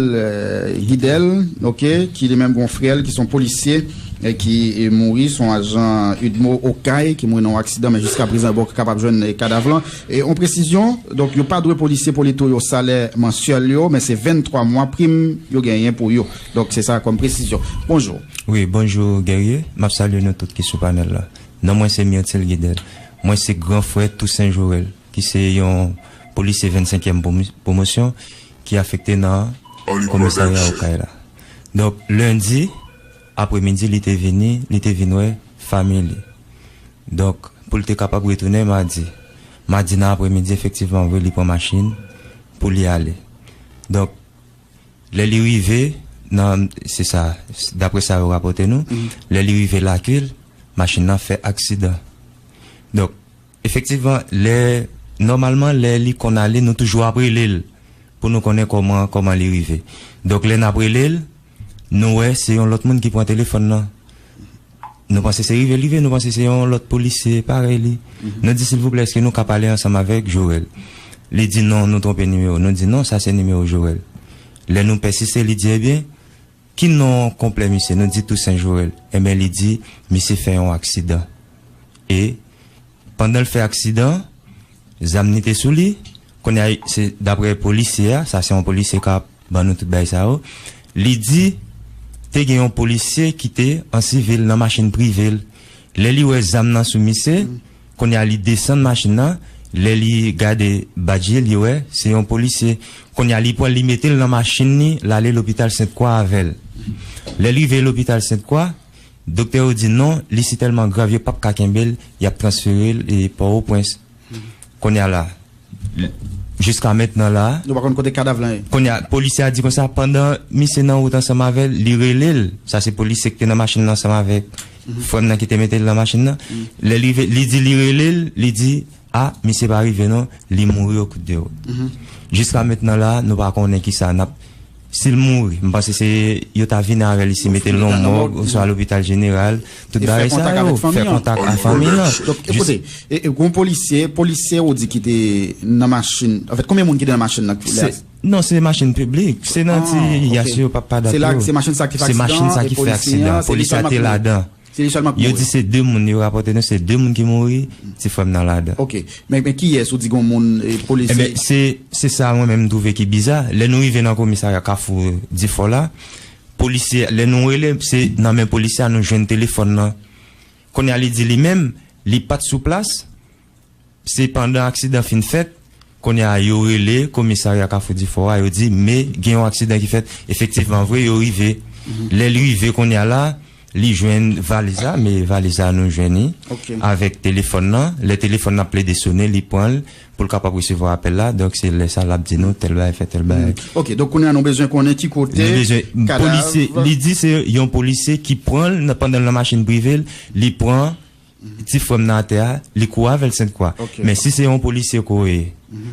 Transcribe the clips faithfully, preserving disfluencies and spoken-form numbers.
Guidel, ok, ki li menm gon frè l ki se yon polisye, eh, ki, eh, mouri, se yon ajan UDMO Okay ki mouri nan yon aksidan, men jiska prezan yo poko kapab jwenn, eh, kadav lan. E yon presizyon, donk, yo pa dwe polisye Polito yo salè mansyèl yo, men se venntwa mwa prim yo genyen pou yo. Donk se sa kòm presizyon. Bonjou. Wi, bonjou Guerrier. M ap salye nou tout ki sou panèl la. Non mwen se Myrtil Guidel. Mwen se gran frè Toussaint Jorel, ki se yon polisye vennsenkyèm pwomo- pwomosyon ki afekte nan komisarya Okay la. Donk, lendi apremidi, li te vini, li te vin wè fanmi li. Donk, pou l te kapab retounen madi. Madi nan apremidi, efektivman vre, li pran machin pou li ale. Donk, lè li rive nan, se sa, dapre sa yo rapòte nou, lè li rive Lakil, machin nan fè aksidan. Donk, efektivman, lè, nòmalman, lè li konn ale, nou toujou ap rele l pou nou konnen kòman, kòman li rive. Donk, lè n ap rele l, nou wè se yon lòt moun ki pran telefòn nan. Nou panse se rive l rive, nou panse se yon lòt polisye parèy li. Nou di, silvouplè, èske nou ka pale ansanm avèk Jorel? Li di, non, nou twonpe nimewo. Nou di, non, sa se nimewo Jorel. Lè nou pèsiste, li di, ebyen, ki non konplè misye? Nou di, Toussaint Jorel. Ebyen, li di, misye fè yon aksidan. E pandan l fè aksidan, zam ni te sou li. Kounye a, se daprè polisye a, sa se yon polisye k ap ban nou tout bagay sa yo. Li di, te gen yon polisye ki te an sivil nan machin prive l. Lè li wè zam nan sou misye, kounye a li desann machin nan, lè li gade badji, li wè se yon polisye. Kounye a li pran, li mete l nan machin li, l ale lopital Sent Kwa avè l. Lè l rive lopital Sent Kwa, doktè yo di non, li si tèlman grav, yo p ap ka kenbe l, y ap transfere l e Pòtoprens. Kounye a la, jiska mentnan la, nou pa konn kote kadav lan ye. Kounye a, polisye a di konsa, pandan misye nan wout ansanm avè l, li rele l. Sa se polisye ki te nan machin nan ansanm avèk frè m nan ki te mete l nan machin nan. Lè li ve- li di li rele l, li di, a, misye pa rive non, li mouri o kout de wout. Jiska mentnan la, nou pa konnen kisa n ap, si l mouri, m panse se yo ta vini avè l isi, mete l nan mòg oswa lopital jeneral, tout bagay sa yo, fè kontak ak fanmi an. Donk, ekoute, e, e, gon polisye, polisye ou di ki te nan machin, anfèt, konbyen moun ki te nan machin nan? Non, se machin piblik, se nan ti yas yo, papa dat yo. Se machin sa ki fè aksidan, polisye a te ladan. Se li sèlman ki mouri. Yo di se de moun, yo rapòte nou se de moun ki mouri, ti frè m nan ladan. Ok. Men, men kiyès ou di gon moun, e, polisye? Ebyen, se, se sa mwen menm m twouve ki biza. Lè nou rive nan komisarya Kafou Difò la, polisye, lè nou rele, se nan men polisye a nou jwenn telefòn nan. Kounye a li di li menm, li pa t sou plas, se pandan aksidan fin fèt, kounye a yo rele komisarya Kafou Difò a, yo di, men gen yon aksidan ki fèt. Efektivman vre, yo rive. Lè li rive kounye a la, li jwenn valiz la, men valiz la nou jwenn li avèk telefòn nan. Lè telefòn nan ap plede sone, li pran l pou l kapab resevwa apèl la. Donk, se lè sa l ap di nou tèl bagay fèt, tèl bagay. Ok, donk kounye a nou bezwen konnen ki kote kadav. Polisye, li di se yon polisye ki pran l nan, pandan l nan machin prive l, li pran ti frè m nan atè a, li kouri avè l Sent Kwa. Men si se yon polisye ke w ye,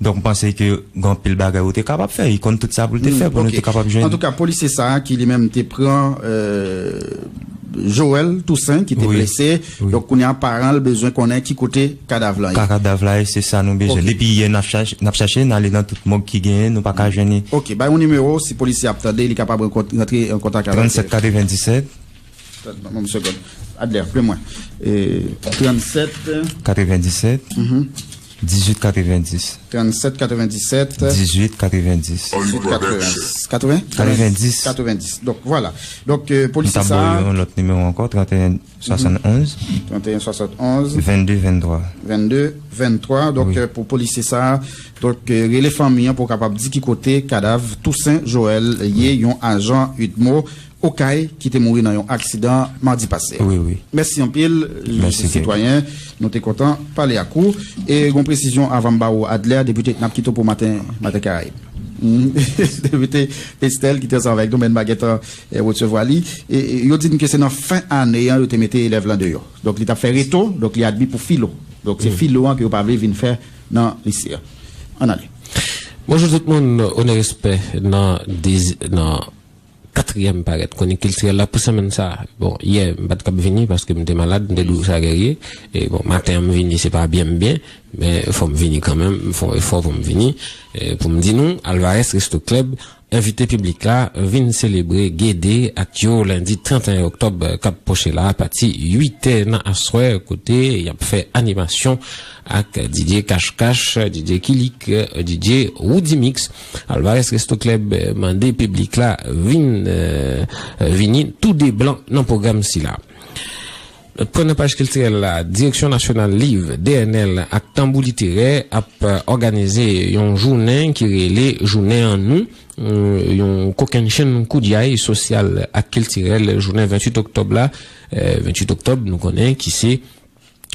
donk m panse ke gen anpil bagay ou te kapab fè. Li konn tout sa pou l te fè pou nou te kapab jwenn. Antouka, polisye sa a ki li menm te pran, euh, Joël Toussaint ki te blese. Donk kounye a paran l bezwen konnen ki kote kadav lan ye. Ka kadav la ye, se sa nou bezwen. Depi yè n ap chache, n ap chache, n ale nan tout mòg ki genyen, nou pa ka jwenn li. Ok, bay yon nimewo, si polisye ap tande, li kapab rankont- rantre an kontak avèk. Trannsèt katrevendisèt. Bon, yon segond. Adler, plen mwen. E, trannsèt. Katrevendisèt. Dizuit katrevendis. Trannsèt katrevendisèt. Dizuit katrevendis. Dizuit katrevendis. Katrevendis. Katrevendis. Donk, vwala. Donk, euh, polisye sa a. M ta ba w yon lòt nimewo ankò, tranteyen swasannonz. Tranteyen swasannonz. Vennde venntwa. Vennde venntwa. Donk, euh, pou polisye sa a, donk, euh, rele fanmi an pou w kapab di ki kote kadav Toussaint Joël ye, yon ajan UDMO Okay ki te mouri nan yon aksidan madi pase. Wi, wi. Mèsi anpil, sitwayen. Nou te kontan pale ak ou. E yon presizyon avan m ba ou Adler, depite, n ap kite w pou maten, maten Karayib. Depite Estelle ki te ansanm avèk nou, men n pa gentan, eh, resevwa li. E, e yo di n ke se nan fen ane an yo te mete elèv lan deyò. Donk li t ap fè reto, donk li admi pou filo. Donk se filo an ke yo pa vle vin fè nan lise an. Ann ale. Bonjou tout moun, onè respè nan dezi- nan katriyèm parèt kwonik kiltirèl la pou semèn sa a. Bon, yè, m pa t kab vini paske m te malad, m te di w sa Guerrier. E bon, maten an m vini, se pa byen m byen, men fò m vini kanmenm, m fè yon efò pou m vini, e pou m di nou, Alvarez Resto Club Envite piblik la vin selebre Gede ak yo lendi trannteyen oktòb k ap pwoche la, apati uit è nan aswè, kote y ap fè animasyon ak D J Cash Cash, D J Kilik, D J Woody Mix. Alvarez Resto Club mande piblik la vin, eh, vini tou de blan nan pwogram sila. Lòt pwen nan paj kiltirèl la, Direksyon Nasyonal Liv, D N L, ak Tanbou Literè ap, eh, òganize yon jounen ki rele Jounen an Nou, eh, yon kokennchenn koudjay sosyal ak kiltirèl jounen venntuit oktòb la. Eh, venntuit oktòb, nou konnen ki se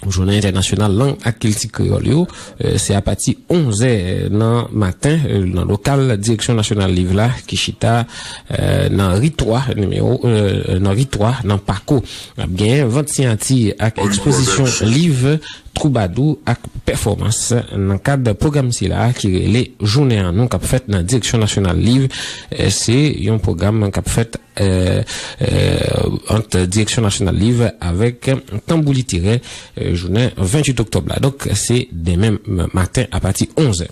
Jounen Entènasyonal Lang ak Kilti Kreyòl yo. Eh, se apati onz è nan maten, eh, nan lokal Direksyon Nasyonal Liv la ki chita, eh, nan ri twa, nimewo, eh, nan ri twa, nan Pako. Ap genyen vant siyati ak ekspozisyon liv, twoubadou ak pèfòmans nan kad pwogram sila ki rele Jounen an Nou k ap fèt nan Direksyon Nasyonal Liv. Eh, se yon pwogram k ap fèt, eh, eh, ant Direksyon Nasyonal Liv avèk Tanbou Literè, eh, jounen venntuit oktòb la. Donk, se demen maten apati onz è.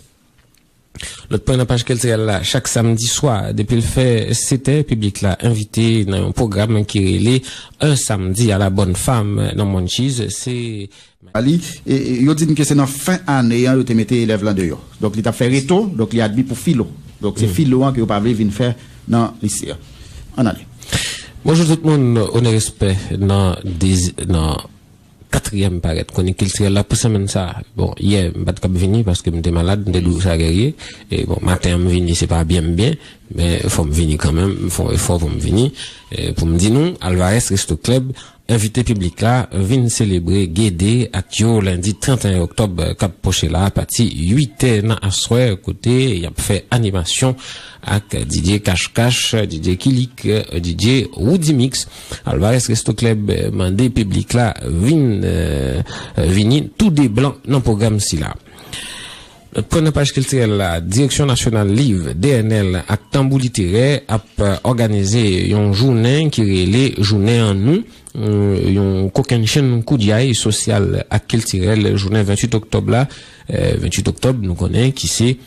Lòt pwen nan paj kiltirèl la, chak samdi swa, depi l fè sèt è, piblik la envite nan yon pwogram ki rele Un samedi à la bonne femme nan Monchiz. Se ali, e, e, yo di n ke se nan fen ane an yo te mete elèv lan deyò. Donk, li t ap fè reto, donk li admi pou filo. Donk, se filo an ke yo pa vle vin fè nan lise an. Ann ale. Bonjou tout moun, onè, respè nan dezi-, nan katriyèm parèt kwonik kiltirèl la pou semèn sa a. Bon, yè, m pa t kab vini paske m te malad, m te di w sa, Guerrier. E bon, maten an m vini, se pa byen m byen, men fò m vini kanmenm, m fè yon efò pou m vini, e pou m di nou, Alvarez Resto Club envite piblik la vin selebre Gede ak yo lendi trannteyen oktòb k ap pwoche la, apati uit è nan aswè, kote y ap fè animasyon ak D J Cash Cash, D J Kilik, D J Woody Mix. Alvarez Resto Club mande piblik la vin, eh, vini tou de blan nan pwogram sila. Lòt pwen nan paj kiltirèl la, Direksyon Nasyonal Liv, D N L, ak Tanbou Literè ap, eh, òganize yon jounen ki rele Jounen an Nou, eh, yon kokennchenn koudjay sosyal ak kiltirèl jounen venntuit oktòb la. Eh, venntuit oktòb, nou konnen ki se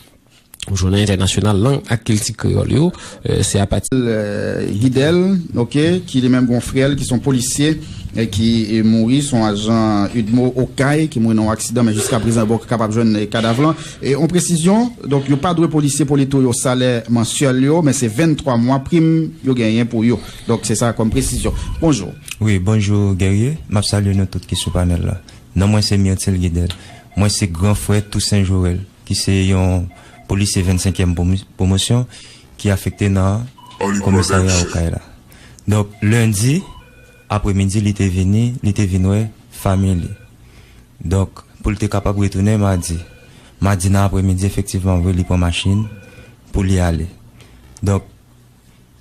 Jounen Entènasyonal Lang ak Kilti Kreyòl yo, eh, se apati. Eh, Guidel, ok, ki li menm gon frè l, ki se yon polisye, eh, ki, eh, mouri, se yon ajan UDMO Okay, ki mouri nan yon aksidan, men jiska prezan, bon, kapab jwenn, eh, kadav lan. E yon presizyon, donk, yo pa dwe polisye pou li touye yo salè mansyèl yo, men se venntwa mwa prim yo genyen pou yo. Donk, se sa kòm presizyon. Bonjou. Wi, bonjou, Guerrier. M ap salye nou tout ki sou panèl la. Non mwen se Myrtil Guidel. Mwen se gran frè Toussaint Jorel, ki se yon polisye vennsenkyèm pwomo-, pwomosyon ki afekte nan komisarya Okay la. Donk, lendi apremidi, li te vini, li te vin wè fanmi li. Donk, pou l te kapab retounen madi. Madi nan apremidi, efektivman, vre, li pran machin pou li ale. Donk,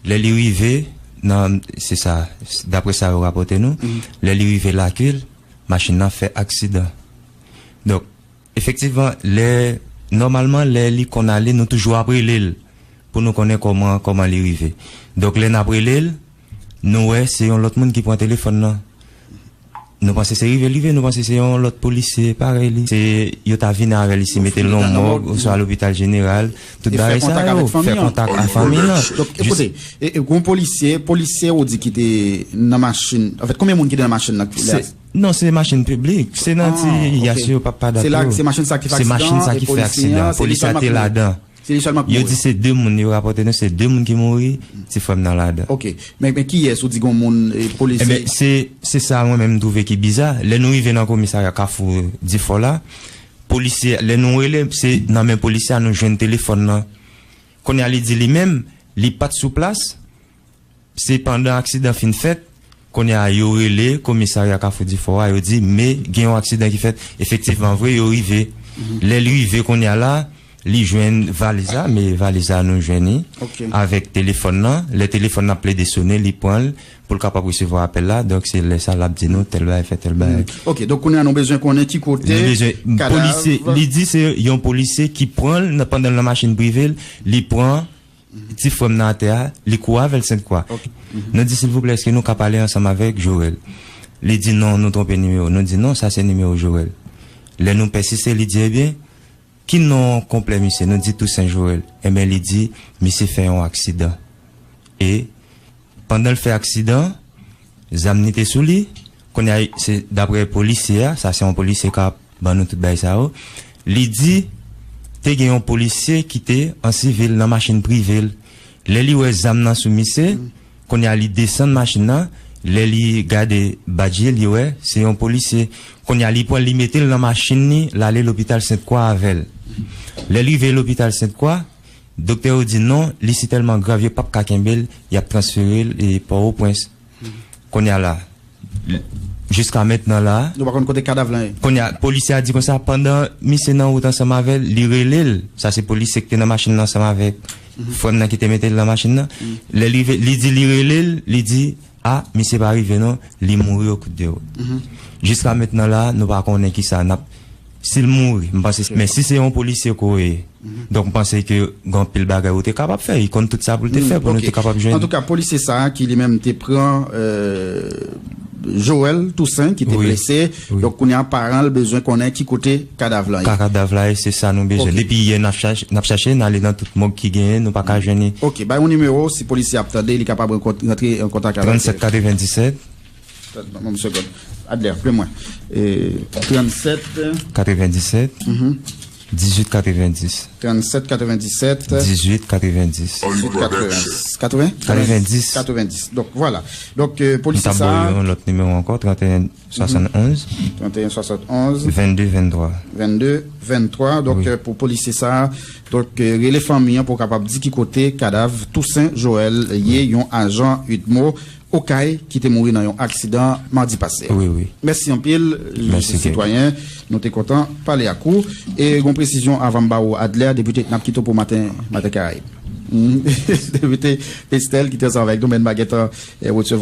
lè li rive nan, se sa, daprè sa yo rapòte nou, lè li rive Lakil, machin nan fè aksidan. Donk, efektivman, lè, nòmalman, lè li konn ale, nou toujou ap rele l pou nou konnen kòman, kòman li rive. Donk, lè n ap rele l, nou wè se yon lòt moun ki pran telefòn nan. Nou panse se rive l rive, nou panse se yon lòt polisye parèy li. Se yo ta vini avè l isi, mete l nan mòg, oswa lopital jeneral, tout bagay sa yo, fè kontak ak fanmi an. Donk, ekoute, e, e, gon polisye, polisye ou di ki te nan machin. Anfèt, konbyen moun ki te nan machin nan? Non, se machin piblik. Se nan ti yas yo, papa dat yo. Se la, se machin sa ki fè aksidan, e polisye an, se li sèlman ki mouri. Se li sèlman ki mouri. Yo di se de moun, yo rapòte nou, se de moun ki mouri, ti frè m nan ladan. Ok. Men, men kiyès ou di gon moun, e, polisye? Enben, se, se sa mwen menm m twouve ki biza. Lè nou rive nan komisarya Kafou Difò la, polisye, lè nou rele, se nan men polisye a nou jwenn telefòn nan. Kounye a li di li menm, li pa t sou plas, se pandan aksidan fin fèt, kounye a yo rele komisarya Kafou Difò a, yo di, men gen yon aksidan ki fèt. Efektivman, vre, yo rive. Lè li rive kounye a la, li jwenn valiz la, men valiz la nou jwenn li, avèk telefòn nan. Lè telefòn nan ap plede sone, li pran l pou l kapab resevwa apèl la. Donk, se lè sa l ap di nou, tèl bagay fèt, tèl bagay. Ok, donk kounye a nou bezwen konnen ki kote kadav. Polisye, li di se yon polisye ki pran l nan, pandan l nan machin prive l, li pran ti frè m nan atè a, li kouri avè l Sent Kwa. Nou di, silvouplè, èske nou ka pale ansanm avèk Jorel? Li di, non, nou twonpe nimewo. Nou di, non, sa se nimewo Jorel. Lè nou pèsiste, li di, ebyen, ki non konplè misye? Nou di Toussaint Joël. Enben, li di, misye fè yon aksidan. E pandan l fè aksidan, zam ni te sou li. Kounye a, se daprè polisye a, sa se yon polisye k ap ban nou tout bagay sa yo. Li di, te gen yon polisye ki te an sivil nan machin prive l. Lè li wè zam nan sou misye, kounye a li desann machin nan, lè li gade badge li, li wè se yon polisye. Kounye a li pran, li mete l nan machin li, l ale lopital Sent Kwa avè l. Lè l rive lopital Sent Kwa, doktè yo di non, li sitèlman grav, yo p ap ka kenbe l, y ap transfere l e Pòtoprens. Kounye a la, jiska mentnan la, nou pa konn kote kadav lan ye. Kounye a, polisye a di konsa, pandan misye nan wout ansanm avè l, li rele l. Sa se polisye ki te nan machin nan ansanm avèk frè m nan ki te mete l nan machin nan. Lè li, li di li rele l, li di, a, misye pa rive non, li mouri o kout de wout. Jiska mentnan la, nou pa konnen kisa n ap, si l mouri, m panse, men si se yon polisye ke w ye, donk, m panse ke gen anpil bagay ou te kapab fè. Li konn tout sa pou l te fè pou nou te kapab jwenn. Antouka, polisye sa a ki li menm te pran, euh, Joël Toussaint ki te blese. Donk, kounye a, paran l bezwen konnen ki kote kadav lan ye. Ka kadav la ye, se sa nou bezwen. Depi yè, n ap chache, n ap chache, n ale nan tout mòg ki genyen, nou pa ka jwenn li. Ok, bay yon nimewo, si polisye ap tande, li kapab rantre an kontak avèk. Trannsèt katrevendisèt. Yon segond. Adler, ple mwen. E, trannsèt. Katrevendisèt. Dizuit katrevendis. Trannsèt katrevendisèt. Dizuit katrevendis. Dizuit katrevendis. Katreven? Katrevendis. Katrevendis. Donk, vwala. Donk, euh, polisye sa a. Yon lòt nimewo ankò, tranteyen swasannonz. Tranteyen swasannonz. Vennde venntwa. Vennde venntwa. Donk, euh, pou polisye sa a, donk, euh, rele fanmi an pou kapab di ki kote kadav Toussaint Joël ye, yon ajan UDMO Okay ki te mouri nan yon aksidan madi pase a. Wi, wi. Mèsi anpil, sitwayen. Nou te kontan pale ak ou. E yon presizyon avan m ba ou Adler, depite, n ap kite w pou maten, maten Karayib. Depite Pestel ki te ansanm avèk nou, men n pa gentan, eh, resevwa